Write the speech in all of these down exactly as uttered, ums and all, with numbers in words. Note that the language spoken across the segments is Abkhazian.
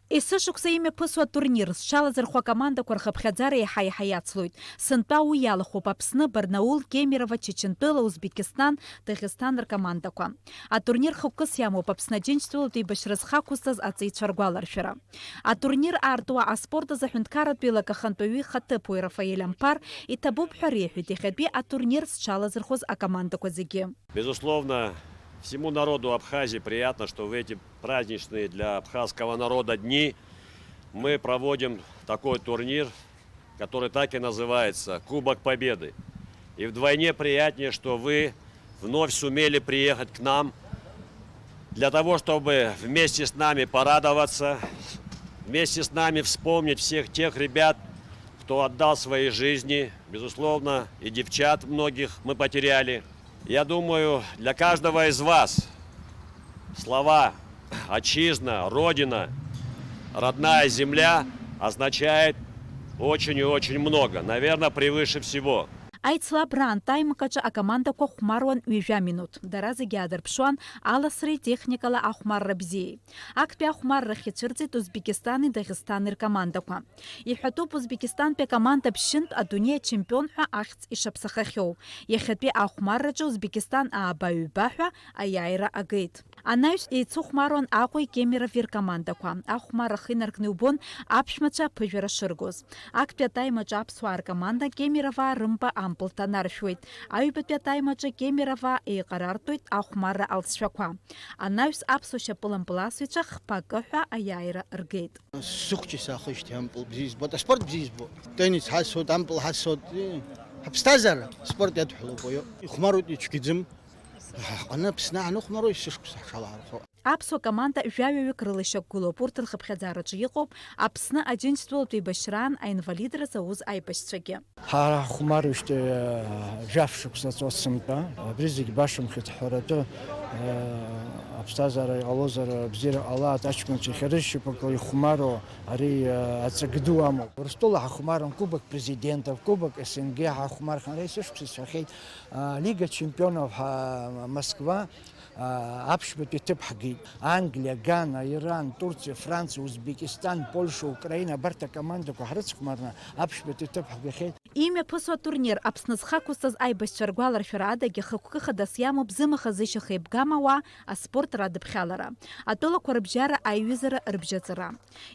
Есышықәса имҩаԥысуа атурнир зҽалазырхәо акомандақәа рхыԥхьаӡара еиҳа-еиҳа иацлоит. Сынтәа уи иалахәуп Аԥсны, Барнаул, Кемерово, Чачынтәыла, Узбекистан, Дагестан ркомандақәа. Атурнир хықәкыс иамоуп Аԥсны Аџьынџьтәылатә еибашьра зхы ақәызҵаз аҵеицәа ргәаларшәара. Атурнир аартуа аспорт азы аҳәынҭқарратә еилак ахантәаҩы ихаҭыԥуаҩ Рафаель Амԥар иҭабуп ҳәа реиҳәеит иахьатәи атурнир зҽалазырхәыз акомандақәа зегьы. Безусловно, всему народу Абхазии приятно, что в эти праздничные для абхазского народа дни мы проводим такой турнир, который так и называется — Кубок Победы. И вдвойне приятнее, что вы вновь сумели приехать к нам для того, чтобы вместе с нами порадоваться, вместе с нами вспомнить всех тех ребят, кто отдал свои жизни, безусловно, и девчат многих мы потеряли. Я думаю, для каждого из вас слова «отчизна», «родина», «родная земля» означает очень и очень много, наверное, превыше всего. Аицлабраантә аимак аҿы акомандақәа хәмаруан ҩажәа минуҭ. Дара зегьы аадырԥшуан аласреи техникала ахәмарра бзиеи. Актәи ахәмаррахь ицәырҵит Узбекистани Дагестани ркомандақәа. Иҳәатәуп, Узбекистантәи акоманда ԥшьынтә адунеи ачемпион ҳәа ахьӡ ишаԥсахахьоу. Иахьатәи ахәмарраҿы Узбекистан ааба-ҩба ҳәа аиааира агеит. Анаҩс еицыхәмаруан Аҟәеи Кемерови ркомандақәа. Ахәмарра ахы инаркны иубон аԥшәмацәа аԥыжәара шыргоз. Актәи атаймаҿы аԥсуаа ркоманда Кемероваа рымба ампыл ҭанаршәуеит. Аҩбатәи атаймаҿы Кемероваа еиҟарартәуеит ахәмарра алҵшәақәа. Анаҩс аԥсуа шьапылампыласыҩцәа хԥа акы ҳәа аиааира ргеит. Сыхәҷы саахижьҭеи ампыл бзиа избоит, аспорт бзиа избоит. Теннис ҳасуеит, ампыл ҳасуеит. Ҳаԥсҭазаара спорт иадҳәалоуп уаҩы. Ихәмаруеит, ицәгьаӡым. Ҳаҟны Аԥсны ҳаныхәмаруа есышықәса ҳшалаҳархәо. Аԥсуа команда жәаҩаҩык рыла ишьақәгылоуп, урҭ рхыԥхьаӡараҿы иҟоуп Аԥсны Аџьынџьтәылатә еибашьраан аинвалидра зауз аибашьцәагьы. Ҳара ҳхәмаруижьҭеи, э, жәаф шықәса ҵуеит сынтәа. Абри зегь башамхеит ҳҳәаратәы, э, аԥсҭазаара иҟалозар, абзиара ҟалааит, аҷкәынцәа иахьа рышьапык ихәмаруа ари, э, аҵак ду амоуп. Урыстәыла ҳахәмаран, Кубок Президентов, Кубок СНГ ҳахәмархан, ара есышықәса сҳәахьеит, э, Лига чемпионов ҳа-, Москва, а, аԥшьбатәи аҭыԥ ҳгеит. Англиа, Гана, Иран, Турциа, Франциа, Узбекистан, Польша, Украина, абарҭ акомандақәа ҳрыцхәмарны аԥшьбатәи аҭыԥ ҳгахьеит. Имҩаԥысуа атурнир Аԥсны зхы ақәызҵаз аибашьцәа ргәаларшәара адагьы хықәкы хадас иамоуп зымаха-зышьаха еибгам ауаа аспорт радыԥхьалара, атәылақәа рыбжьара аиҩызара рыбжьаҵара.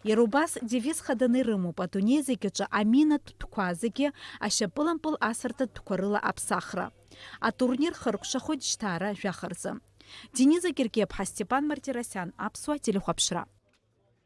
Иара убас девиз хаданы ирымоуп адунеи зегь аҿы аминатә тәқәа зегьы ашьапылампыл асырҭа тәқәа рыла аԥсахра. Атурнир хыркәшахоит жьҭаара жәаха рзы. Дениза Гергиаԥҳа, Степан Мартиросиан, Аԥсуа телехәаԥшра.